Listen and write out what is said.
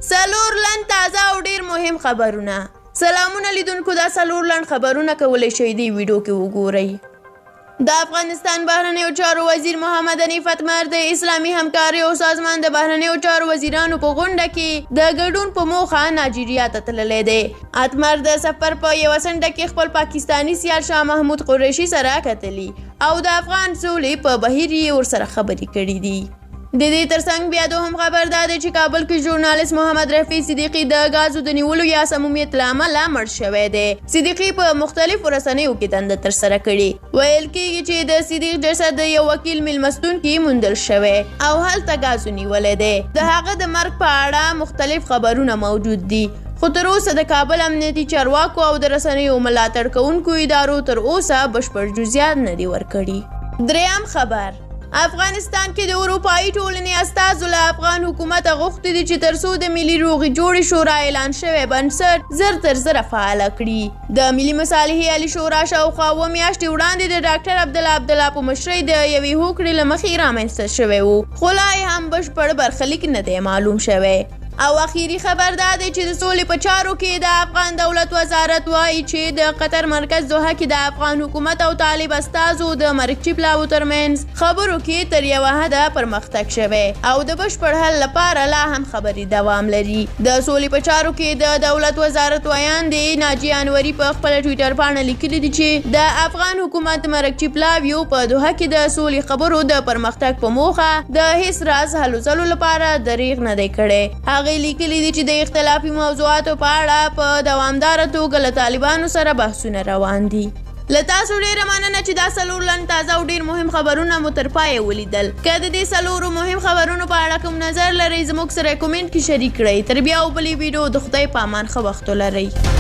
څلور لنډ تازه او ډیر مهم خبرونه. سلامونه لیدونکو، دا څلور لنډ خبرونه کولی شئ دې ویډیو کې وګورئ. د افغانستان بهرنیو چارو وزیر محمد حنیف اتمر د اسلامي همکاریو سازمان د بهرنیو چارو وزیرانو په غونډه کې د ګډون په موخه نایجیریا ته تللی دی. اتمر د سفر په یوه څنډه کې خپل پاکستاني سیال شاه محمود قریشي سره کتلي او د افغان سولې په بهیر یې ورسره خبرې کړې دي. د دې ترڅنګ بیا دوهم خبر دا دی چې کابل کې ژورنالیست محمد رفیع صدیقي د ګازو د نیولو یا سمومیت له امله مړ شوی دی. صدیقي په مختلفو رسنیو کې دنده ترسره کړې. ویل کیږي چې د صدیق جسد د یو وکیل میلمستون کې موندل شوی او هلته ګازو نیولی دی. د هغه د مرګ په اړه مختلف خبرونه موجود دي، خو تر اوسه د کابل امنیتي چارواکو او د رسنیو ملاتړ کوونکو ادارو تر اوسه بشپړ جزئیات نه دي ورکړي. دریم خبر، افغانستان کې د اروپאيي ټولنې استازو له افغان حکومته غوښتي دي چې ترڅو د ملي روغې جوړې شورا اعلان شوی بنسټ زر تر زره فعال کړي. د ملي مصالحې عالي شورا شاوخوا 7 میاشتې وړاندې د ډاکټر عبدالله عبدالله په مشرۍ د یوې هوکړې له مخې رامنځته شوی و، خو لا یې هم بشپړ برخلیک نه دی معلوم شوی. او اخیری خبر دا دی چې د سولې په چارو کې د افغان دولت وزارت وایي چې د قطر مرکز دوحه کې د افغان حکومت او طالب استازو د مرکچي پلاوو ترمنځ خبرو کې تر یوه حده پرمختګ شوی او د بشپړ حل لپاره لا هم خبرې دوام لري. د سولې په چارو کې د دولت وزارت ویاندې ناجي انوري په خپله ټویټر پاڼه لیکلي دي چې د افغان حکومت مرکچي پلاویو په دوحه کې د سولې خبرو د پرمختګ په موخه د هیڅ راز هلو ځلو لپاره دریغ نه دی کړی. هغې لیکلي دي چې د اختلافي موضوعاتو په اړه په دوامداره توګه له طالبانو سره بحثونه روان دي. له تاسو ډیره مننه چې دا څلور لنډ تازه او ډیر مهم خبرونه مو تر پایه ولیدل. که د دې څلورو مهم خبرونو په اړه کوم نظر لرئ، زموږ سره کومنټ کې شریک کړئ. تر بیا او بلې ویډیو د خدای په امان، ښه وخت ولرئ.